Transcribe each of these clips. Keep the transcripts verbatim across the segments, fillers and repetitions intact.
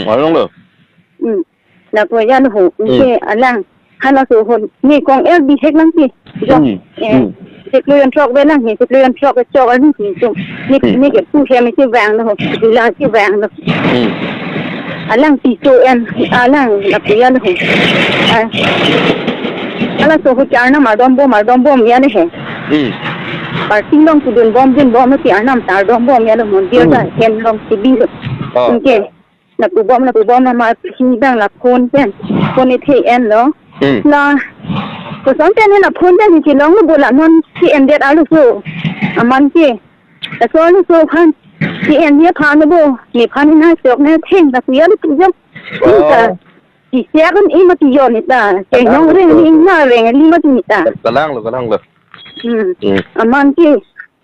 Arong lo. Hmm. Lapu ya lo ho. Hmm. Ke alang. Halaso ho. Ne kong el di hek lang si. Jo. Hmm. Eh. Hmm. Siklo yon throk ve lang he. Siklo yon throk ve chok aling si. So. Ne, Hmm. ne ke pu hem si vang lo ho. Dula si vang lo. Hmm. Alang si so en. Alang lapu ya lo ho. Ah. Halaso ho ke arnam ardom bom, ardom bom ya le he. Hmm. Party along kedun bom, dun bom, si arnam ta ardom bom ya lo, mondir Hmm. ta hen along si bi lo. Oh. Anke, lapu bom, lapu bom, na ma si bang la phone pen, phone ithe en lo. Hmm. La, koson pen la phone pen si long lo bo la non si en det alo so. Aman ke, laso alo so phan, si en dia phan lo bo, nephan na chok na theng, lapu ya lo tu jam. Oh. Ka, si siak an ima ti yon ni ta. Ke Kadang nyong reng betul. ni na reng ni ma ti ni ta. Kalang lo, kalang lo. Hmm. Hmm. Aman ke,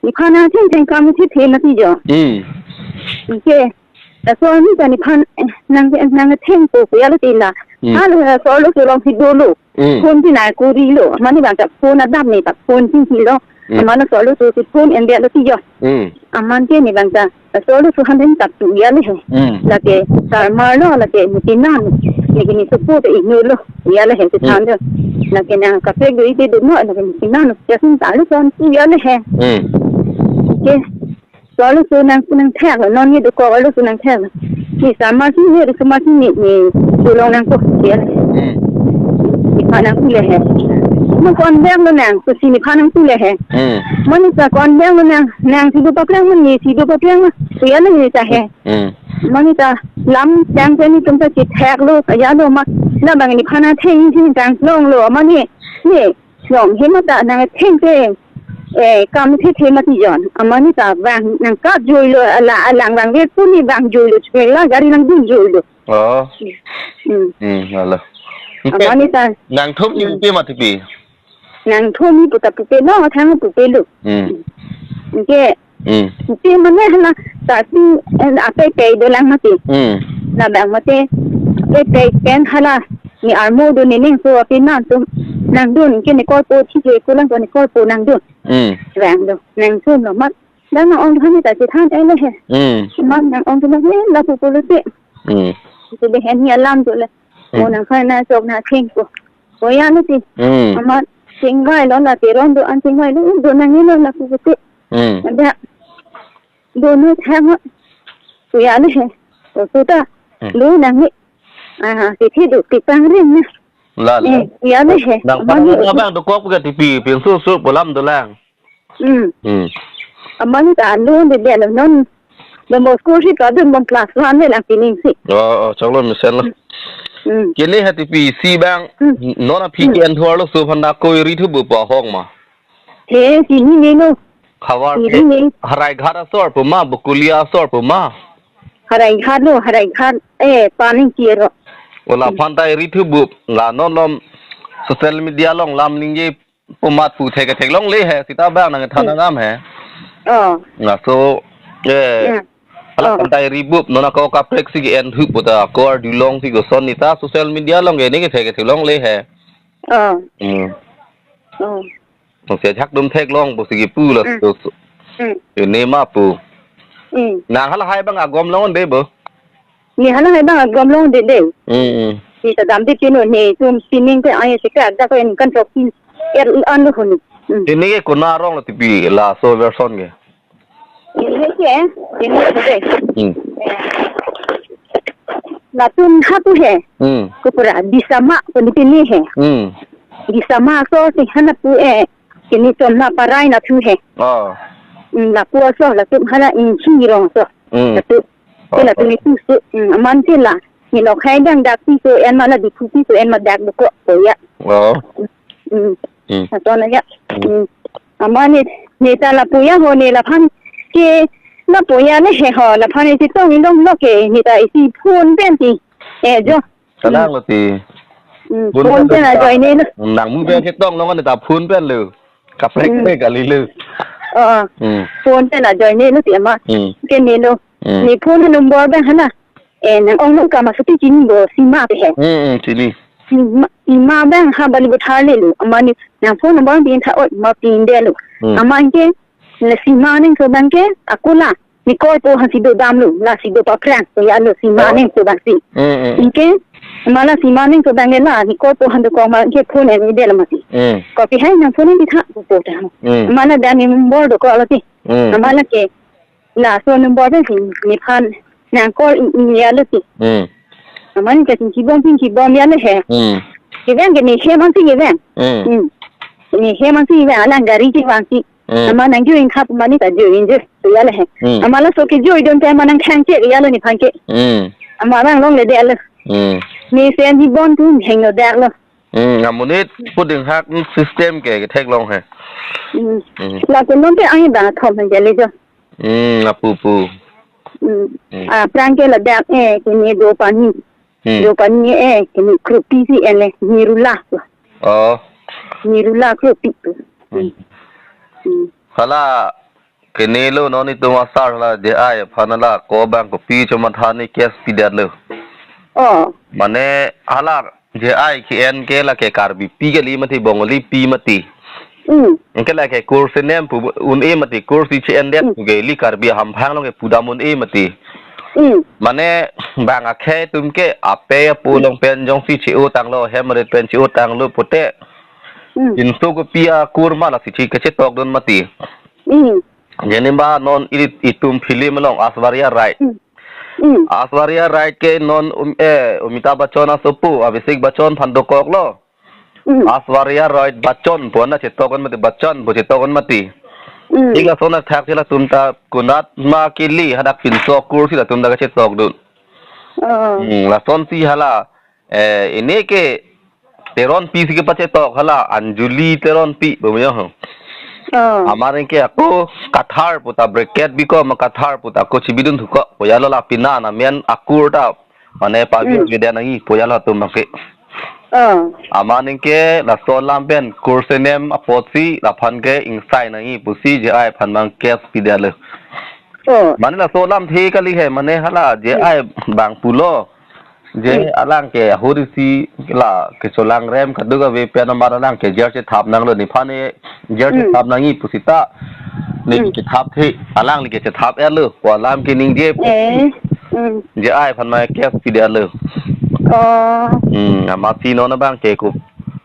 nephan na theng theng kam si the na ti jo. Hmm. Ke, laso ni ta nephan, eh, nang, nang theng ko ko ya lo ti la. Hmm. Halaso alo so along si dolo. Hmm. Phone si na kori lo. Mane bang ta phone adap ni ta phone si si lo. Hmm. Mane laso alo so si phone en dia lo ti jo. Hmm. Aman ke ne bang ta, laso alo so han den tap tu ya le he. Hmm. Lake sarmar lo, lake mutinan. Lake ne support e ino lo, ya le he si Hmm. than do. Lake nang kaprek do ite do no, lake mutinan. Ya sing ta lo son tu ya le he. Hmm. Ke, laso alo so nang, nang thek lo, non ne dokok alo so nang thek lo. Ne sarmar si ne, sarmar si ne, ne, dolong nang ko, ya le. Hmm. Nephan nang pu le he. Ma ko-an bang lo nang, ko si nephan nang pu le he. Hmm. Mane ta ko-an bang lo nang, nang si do paprang mane, si do paprang ma. Ko ya le ne ta he. Hmm. Mane ta lam tang pen netum ta si thek lo, ya lo ma. La bang nephan na theng theng tang long lo, mane, ne, long he ma ta nang theng theng. Eh, kam the the ma ti jon. Mane ta bang nang kap joi lo, ala, alang bang ve pu ne bang joi lo, chwe la gari nang dun joi lo. Oh. Hmm. Hmm, alo. Mane ta. Nangthom ni Hmm. pupe ma tipi? Nangthom ni puta pupe lo, thang pupe lo. Hmm. Ke Hmm. pupe mane hala ta si, eh, ape pe do lang mati. Hmm. La bang mati. Pe pe pen hala ne armo do ne ning so api nan tum nang dun ke ne korpo thi ke ko lang ko ne korpo nang dun. Hmm. Vang do. Nangthom lo mat. Dang nang ong than ta si than e le he. Hmm. Mat nang ong than he lapu pulo te. Hmm. Te de hen hi alam tu le. Hmm. Mo nang khai na chok na theng ko. Ko ya le ti. Hmm. Amat chingvai lo la te ron do an chingvai lo do nang ni lo lapu te. Hmm. Ada. Do no thang. Ko ya le he. Ko so ta. Hmm. Lo nang ni. Ah, si thi do ti pang ring na. La la. Eh, ya le he. Nang Amat pang ni na bang dokok ke tipi, pin su su pu lam dolang. Hmm. Hmm. Amat ni ta alo de de lo non. Don Bosco si ka don bom class one le lang pining si. Oh, oh, choklo mesen lo. Hmm. Kene ha tipi si bang, Hmm. non aphi Hmm. ke en thuar lo so phan da koi ri thu bu pa hong ma. He, si ni ne lo. Khavar Si ke, ni ne. Haraighat asor pu ma, Bokolia asor pu ma. Haraighat lo, Haraighat, eh, paning kiro. Ola Hmm. phan ta ri thu bu, la non lom social media along lam ningje pu mat pu thek thek longle he, sita bang nang than Hmm. nangam he. Oh. Laso, eh, Hmm. hala Oh. phan ta ri bup, non ako kaprek si ke en thu pu ta, ako arjulong si koson ne ta social media along ke ne ke thek thek longle he. Oh. Hmm. Oh. Nang si ajak dum theklong pusi kipu la Hmm. so, so. Hmm. Yo ne ma pu. Hmm. Nang halahai bang agom long de bo. Ne halahai bang agom long de de. Hmm, hmm. Ne ta dam de kino ne tum sining ke ai se ka da ko en kan chok pin. Er an lo huni. Hmm. Ini ke kona rong lo tipi laso version ke. Ini ke, ini ke. Hmm. Latum ha tu he. Hmm. Kupura Disama puni pini he. Hmm. Disama so si hana pu e. Kini chom na parai na thu he. Oh. Hmm, lapu aso, latum hala in si rong so. Hmm. Latum. Oh. Ke latum ni tu su. Hmm, aman si la. Ni lo khai dang dak pi so en ma la di pu pi so en ma dak buko ko ya. Oh. Hmm. Hmm. Ato na ya. Hmm. Hmm. Aman ni, ni ta lapu ya ho ni laphan ke lapu ya le he ho laphan ni si tong ni long lo ke ni ta isi phone pen ti. Eh, jo. Kalang lo ti. Hmm. Phone Phone pen pen ta ajoine lo. Nang mu pen ke tong long ni ta phone pen lo. Kaprek Hmm. pe kali lo. Oh. Hmm. Phone pen ajoine lo ti ama. Hmm. Ke ni lo. Hmm. Ni phone number bang hana. Eh, nang ong nang kama suti chini bo Sima pe he. Hmm, hmm, chini. Sima, Sima bang ha Balipathar le lo. Aman ni nang phone number pin tha oi ma pin de lo. Hmm. Aman ke, na Sima neng so bang ke, ako la. Ni korpo hasi do damlo, lasi do paprang, ko ya lo si Hmm. maning so bang si. Hmm, hmm. Anke, mala si maning so bang la, ni korpo han dokok ma, anke phone en de lo mati. Hmm. Kopi hai nang phone di tha, ko po ta. Hmm. Mala dan ni number dokok lo si. Hmm. Mala ke, laso number de si, nephan nang call i, i ya lo si. Hmm. Mane ke chingki bom, chingki bom ya lo he. Hmm. Kevang ke ne he man si kevang. Hmm. Hmm. Ne he man si kevang, alang gari kevang si. Hmm. Ama nang juin khap mani ta juin je, so ya le he. Hmm. Ama laso kejui dun te ama nang khang che ya lo nephan ke. Hmm. Ama bang longle de lo. Hmm. Ne sen di bon tu heng lo dak lo. Hmm, amonit puding hak system ke, ke theklong he. Hmm. Hmm. La ke non te ai ba thom hang le jo. Hmm, apu pu. Hmm. Hmm. Aphrang ke ladak eh, ke ne do pani. Hmm. Do pani eh, ke ne kropi si en le, nirula. Oh. Nirula kropi. Hmm. Hmm. Hala, kene lo non itum asar hala J I aphan hala ko bang kopi chomatha ne case pidet lo. Oh. Mane hala J I ke-en ke lake Karbipi kali mati, Bongolipi mati. Hmm. Anke lake kursi nem pu un-e mati, kursi che-endet Hmm. pu ke ili Karbi hamphang along ke pudam un-e mati. Hmm. Mane bang akhei atum ke apei apo Hmm. along pen jongsi che-o tanglo, hem ret pen che-o tanglo pute. Hmm. Inso kopi akur ma lasi che kechetok dun mati. Hmm. Jenimba non ili itum film along Aishwarya Rai. Hmm. Hmm. Aishwarya Rai ke non um, eh, Amitabh Bachchan asopo, Abhishek Bachchan aphan dokok lo. Hmm. Aishwarya Rai Bachchan pu ana chetok an mati, Bachchan pu chetok an mati. Hmm. Thik lason athak si latum ta konat ma kili hadak pinso kursi latum ta kachetok dun. Oh. Hmm, lason si hala, eh, ini ke Teronpi si kepachetok hala, Anjali Teronpi, bumyo. Oh. Amar ke ako Kathar puta bracket biko ma Kathar puta ako chibidun thuko. Poya lo la pina na men akur ta. Mane pavir Mm. video nangji poya lo atum bangke. Oh. Amar ke laso alam pen kursi nem apotsi laphan ke ingsai nangji pusi J I aphan bang case pidet lo. Oh. Mane laso alamthe kali he, mane hala J I Mm. bang pulo. Je Hmm. alang ke ahut isi la kecholang rem kaduk ave pen amar alang ke jail chethap nanglo, nephan ne jail Hmm. chethap nangji pusita ne Hmm. chethap the, alangli ke chethap-et lo, ko alam ke ningje. Eh. Hmm. J I aphan ma case pidet lo. Oh. Hmm, amatsi non abang ke ko.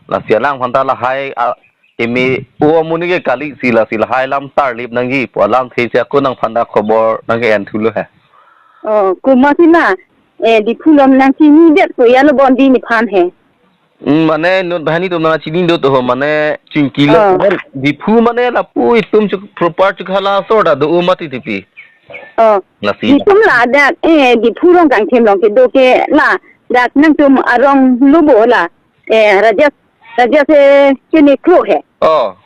Lasi alang aphan ta lahai a, eme o amonit ke kali si lasi lahai alam tarlip nangji pu alamthe si ako nangphan ta khobor nang ke-en thulo he. Oh, komatsi la, eh, Diphu along nang chinidet ko ya lo bon di nephan he. Hmm, mane non banghini atum nang chini do to ho, mane chingki lo. Oh. Mane Diphu mane lapu itum chuk proper chuk hala asor ta do o mati tipi. Oh. Lasi. Itum ladak, eh, Diphu Rongkangthim along kedo ke ladak nangtum arong lo bo la. Eh, Rajesh, Rajesh, eh, kene kro he. Oh.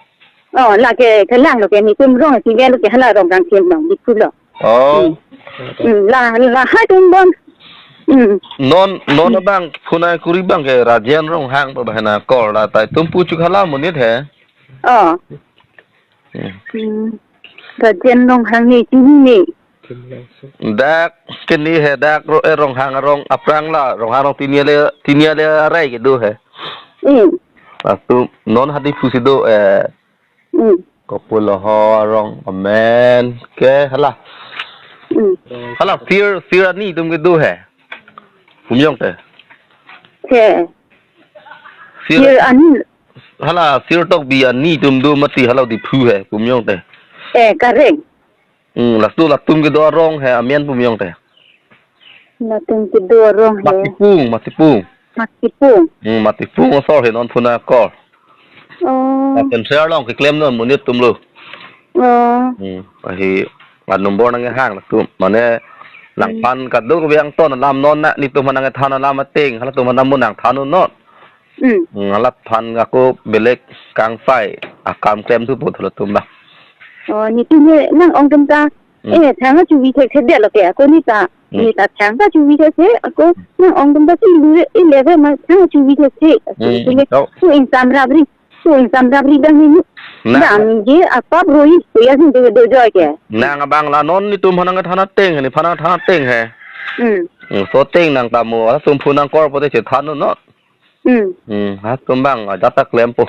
Oh, lake kelang lo ke netum rong si vel lo ke hala Rongkangthim along Diphu lo. Oh. Hmm. Hmm, la, lahai atum bon. Hmm. Non, non Hmm. abang phone kuri bang ke Rajen Ronghang pu bahena call la tai tum pu chuk hala amonit he. Oh. Hmm. Hmm. Rajen Ronghang ne chini ne. Dak kene he dak ro, eh, Ronghang arong aphrang la, Ronghang arong tini ale, tini ale arai kedo he. Hmm. Latum non ha Diphu si do, eh, Hmm. Kopulo ho arong amen ke hala. Hmm. Hala Sir, Sir Ani atum kedo he. Pumjong te. He. Sir Sir Ani. Hala Sir Tokbi Ani atum do mati hala Diphu he, pumjong te. Eh, kareng. Hmm, laso latum kedo arong he amen pumjong te. Latum kedo arong he. Matipung, Matipung. Matipung. Hmm, Matipung asor he non phone call. Oh. Lapen share along keklem non amonit atum lo. Oh. Hmm, ahi a number nang hang latum. Mane Hmm. nangphan kaduk biang ton alam non na netum nang than alam ateng. Halatum nang mun nang than non. Hmm. Hmm, halaphan ako belek kangsai akam klem thu pu thulo atum ba. Oh, netum he nang-ong atum ta. Hmm. Eh, thang achuvi thekthedet lo ke ako ne ta. Hmm. Ne ta thang ta chuvi thekthek ako nang-ong atum ta si lu e le ve ma thang achuvi thekthek. Hmm. Ako ne to. Su ingsam rabri. Su ingsam rabri dang ni. Nang. Dang je apap roi ko ya sin do do joy ke. Nang abang la non netum nang than ateng, nephan nang than ateng he. Hmm. Hmm, so ateng nang tamo, asum phone nang call pote chethan non. Hmm. Hmm, ha atum bang ajat ta klempo.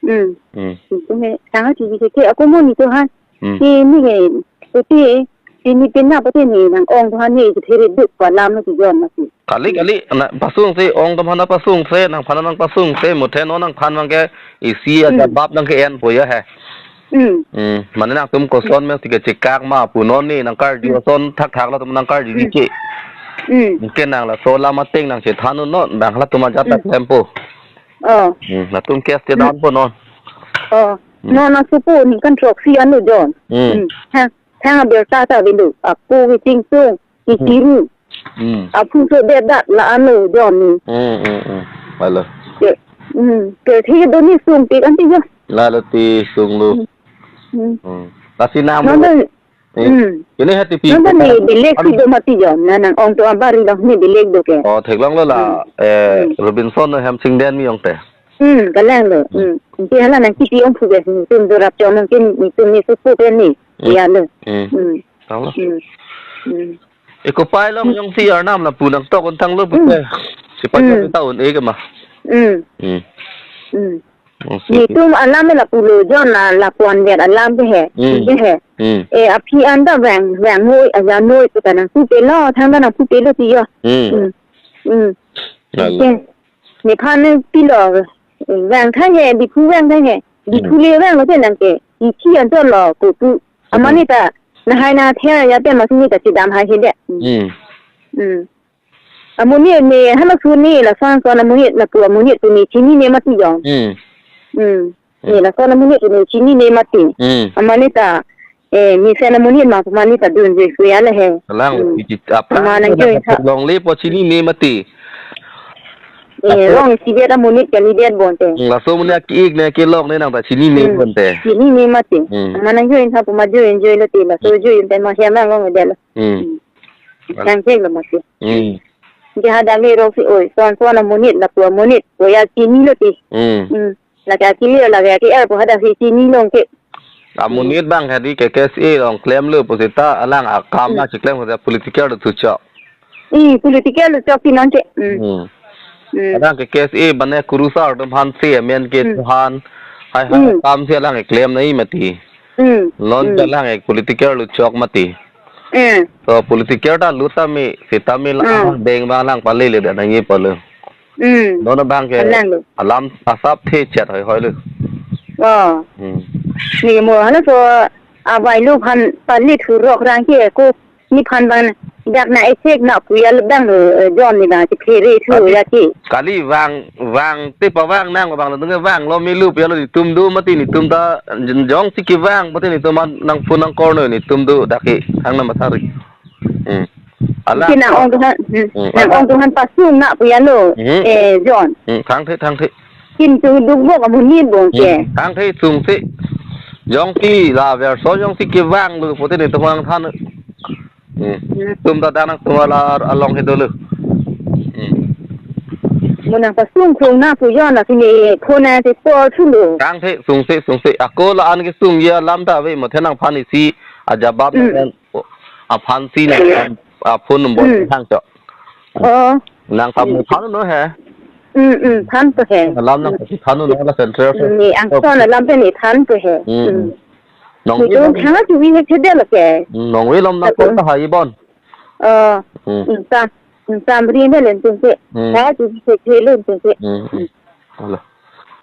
Hmm. Hmm. Netum he, thang achuvi thekthek ako mo netum ha. Hmm. Ke ne ke, ko te, Pini pina pati ne nang-ong aphan ne isi phere duk pa alam ne si John mati. Kali, kali, na pasungse, ong atum aphan pasungse, nangphan nangpasungse, muthe non nangphan abangke isi Hmm. ajabap nangke-enpo ya he. Hmm. Hmm, mane nangtum koson mesti kechekak ma pu non ne nangkarju Hmm. ason thakthak latum nangkarju Hmm. dike. Hmm. Mungkin nang laso alam ateng nangchethan non, bang latum ajat Hmm. ta klempo. Oh. Hmm, latum case te Hmm. dampo non. Oh. Hmm. Non nangsupo ningkan throksi anlo John. Hmm. Hmm. Ha, thang abirta ta vendo. Ako kiching sung, Hmm. kichiru. Hmm. Aphu so det dat la anlo John ne. Hmm, hmm, hmm. Alo. Ke, hmm. Ke thi do ne sungpik anti jo. Lalo ti sunglo. Hmm. Hmm. Hmm. Lasi nam Non lo. dan Eh, Hmm. Ini hati pi. Non dan ne belek si Anu. do mati John. Na nang-ong atum abari along ne belek do ke. Oh, theklonglo la, Hmm. eh, Hmm. Robinson Hemsing den mi ong te. Hmm, kalang lo. Hmm. Hmm. Ti hala nangkipi ongphu ke. Hmm. Tum dorap chong nang kin, tum ne supo ke ne. Hmm. Ya lo. Hmm. Hmm. Tanglo. Hmm. Hmm. Eko pai along Hmm. jongsi arnam lapu nangtok un tanglo Hmm. pute. Sipat Hmm. kami taun e kema. Hmm. Hmm. Hmm. Oh, si. Netum alam lapulo John la lapu-an vet alam ke he. Hmm. Ke he. Hmm. Eh, aphi anta vang, vang noi, aja noi, puta nangpupelo, thangta nangpupelo ti jo. Hmm. Hmm. Hmm. Lalo. Ke. Nephan ne pilo, vang thang he, Diphu vang thang he. Diphu Hmm. le vanglo te nang ke. Ichi anchot lo, ko tu. Amani Hmm. ta, nahai natheng ya te masini ta chedam hai he de. Hmm. Hmm. Hmm. Amonit ne, halaso ne, lason son amonit, lapu amonit pu ne chinine mati John. Hmm. Hmm. Hmm. Ne, lason amonit pu ne chinine mati. Hmm. Amani ta, eh, mesen amonit ma, amani ta dunjui kuya le he. Kalang, Hmm. iti, apa, Ama nang apa, join apa, sa. Longle po chinine mati. Eh, Laso long si det amonit kalidet bonte. Hmm, laso amonit ki-ik ne, kelong ne nang ta chinine Hmm. bonte. Chinine mati. Hmm. Ama nang join sa pu ma join, join lo te, laso Hmm. join te ma hem lang long de lo. Hmm. Hmm. Nang cek lo mati. Hmm. Ke hadak le rok si oi, son son amonit, lapu amonit, koya chinilo ti. Hmm. Hmm. Lake akili, lake aki-er pu hadak si chinilong ke. Amonit Hmm. abang hadi ke K S A along klemlo pusita alang akam Hmm. na chiklem ke political tu chok. Hmm, political tu chok ti non ke. Hmm. Hmm. Hmm. Alang ke K S A bane kurusar atum aphan si amen ke Hmm. tuhan. Hai hai Hmm. akam si alang ke klem nai mati. Hmm. Non Hmm. ke alang ke political tu chok mati. Hmm. So political ta lut tame, sitame la Hmm. abang deng abang lang pale le da nangji pale. Hmm. Non abang ke Alang lo. alam asap the chat hoi hoi le. Oh. Hmm. Ne mo halaso availo aphan pale thurok rang ke ko nephan abang dak na esek na kuya le abang lo, eh, John ne abang si phere thu Kali, ya ke. kali vang, vang te pavang nang abang lo, nung vanglo melu pu ya lo netum do mati netum ta jong si kevang mati netum an nang phone nang call no netum do dak ke hang na mathari. Hmm. Ala. Ke nang-ong atum aphan, hmm, Hmm, nang-ong atum aphan pasung na pu ya lo, Hmm. eh, John. Hmm, thangthe, thangthe. Kin tu duk bok amonit bong ke. Hmm, thangthe sungse. Jongsi la verso jongsi kevanglo pute netum nangthan. Hmm. Hmm. Tum ta danang tum ala along he dolo. Hmm. Mo nangpasung krung na pu John la sini phone na te call thulo. Thangthe sungse, sungse. Ako la-an kesung ya alam ta ave muthe nangphan isi ajabap Hmm. nang aphan si nang, ah, phone number Hmm. thang cho. Oh. Nang kamu Hmm. than no he. Hmm, hmm, than to he. Alam nang Hmm. pasi than no la central. Hmm, ne angson alam pen ne than to he. Hmm. Hmm. Nong Ne wi tu lom. Thang tu wi he chede lo ke. Hmm, nong wi lom nang Satu. Call ta hai bon. Oh. Hmm. Hmm, ta. Hmm, ta bri ne len tung ke. Hmm. Thang tu wi he chede len tung ke. Hmm. Hmm. Alo.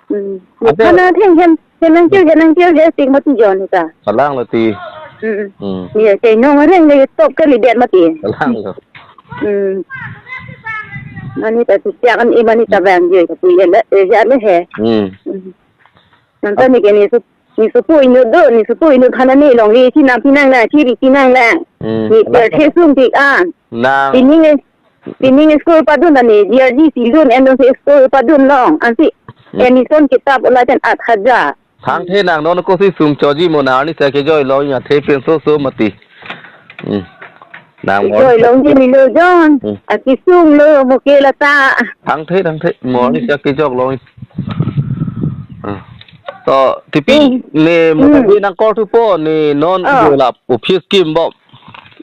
Hmm. Ante Kana theng hem, hem nang keu, hem nang keu, hem sing mati John ka. Alang lo ti. Hmm. Hmm. Ye, te nong areng le top kalidet mati. Alang lo. Hmm. Mane ta tu siakan i mane ta bang ye ka pu ye le, eh, ya le he. Hmm. Hmm. Nang ta ni ke ne su, ne supo inut do, ne supo inut aphan ne longle si nang pinang la, si ri pinang la. Hmm. Ne ter the sung tik an. Nang. Pining e, pining school padun ta ne, D R D si lun en dong si school padun long, ansi Hmm. admission kitap ula ten at hajar. Thangthe nang non kosi sung choji mo nang arni sa kejoi long ya the pen so so mati. Hmm. Nang mo. Kejoi longji ni lo John. Hmm. Akesung lo mo ke la ta. Thangthe, thangthe. Mo arni Hmm. sa kejok long. Hmm. To tipi Hmm. ne mo Hmm. Nang call thupo ne non Oh. Yo la office kim bom.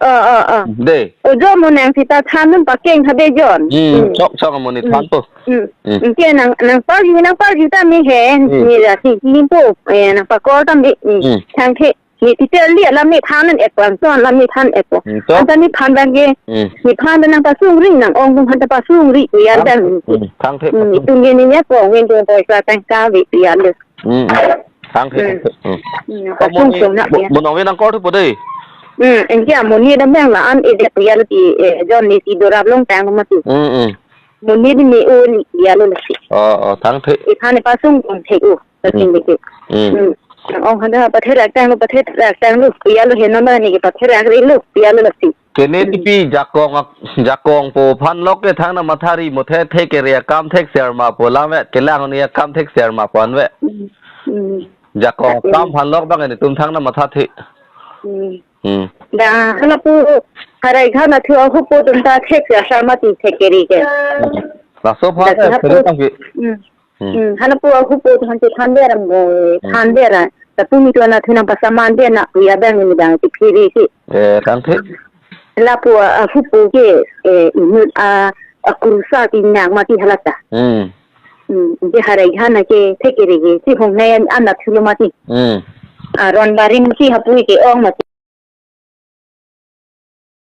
Oh, oh, oh. De. Ojo mo nang sita than nun pakeng ha de John. Hmm, Hmm. Chok, chok mo ne Hmm. Thanpo. Hmm. Hmm. Ke nang, nang parju, nang parju ta me he. Hmm. Ne la si limpo. Eh, nang pa call ta me. Hmm. Hmm. Thangthe. Ne tite li alam nephan an epon, so alam nephan epon. Hmm, so? Anta nephan abang ke, Hmm. nephan abang nangpasung ri nang-ong atum aphan ta pasung ri, ya Thang, abang. hmm, thangthe Hmm, pasung. itum ke ne nepon, win tung poisa tangka ave, ya lo. Hmm, hmm. Thangthe, Hmm. thangthe. Hmm. Hmm, Oh, pasung Moni, sung na, Mo-, ya. Mo nong ave nang call thupo dei. Hmm, anke Moni dam abang la-an edet, ya lo ti, eh, John ne ti dorap longtang lo mati. Hmm, hmm. Moni di ne o ni, ya lo lasi. Oh, oh, thangthe. Iphan nepasung kong thek o. Lapen Hmm. deke. Hmm. Hmm. Ong handa patherak tanglo, patherak tanglo, ya lo, he non abang ne ke patherak ri lo, ya lo lasi. Kene Hmm. tipi jakong ak-, jakong po aphan lok ke thang nangmatha ri mo the, the kere akam thekser ma pu alam ave, kelang ne akam thekser ma pu an ave. Hmm. Hmm. Jakong Tapi akam aphan lok abang netum thang nangmathathe. Hmm. Hmm. Dak halapu Haraighat nathu ahupo atum ta thekser ma ti thek kere ke. Hmm. Laso aphan Dak ke halapu kere tangke. Hmm. Hmm. Hmm, halapu ahupo atum aphan chethan ber amo, Hmm. than ber a. Lapu mi tu nathu nangpasaman ber na, ya abang ne abang ti phere si. Eh, thangthe. Lapu ahupo ke, eh, inut a, akurusar ti nang mati hala ta. Hmm. Hmm, je Haraighat na ke thek kere ke, si hong nai an nathu lo mati. Hmm. Aron barim si hapu ke ong mati.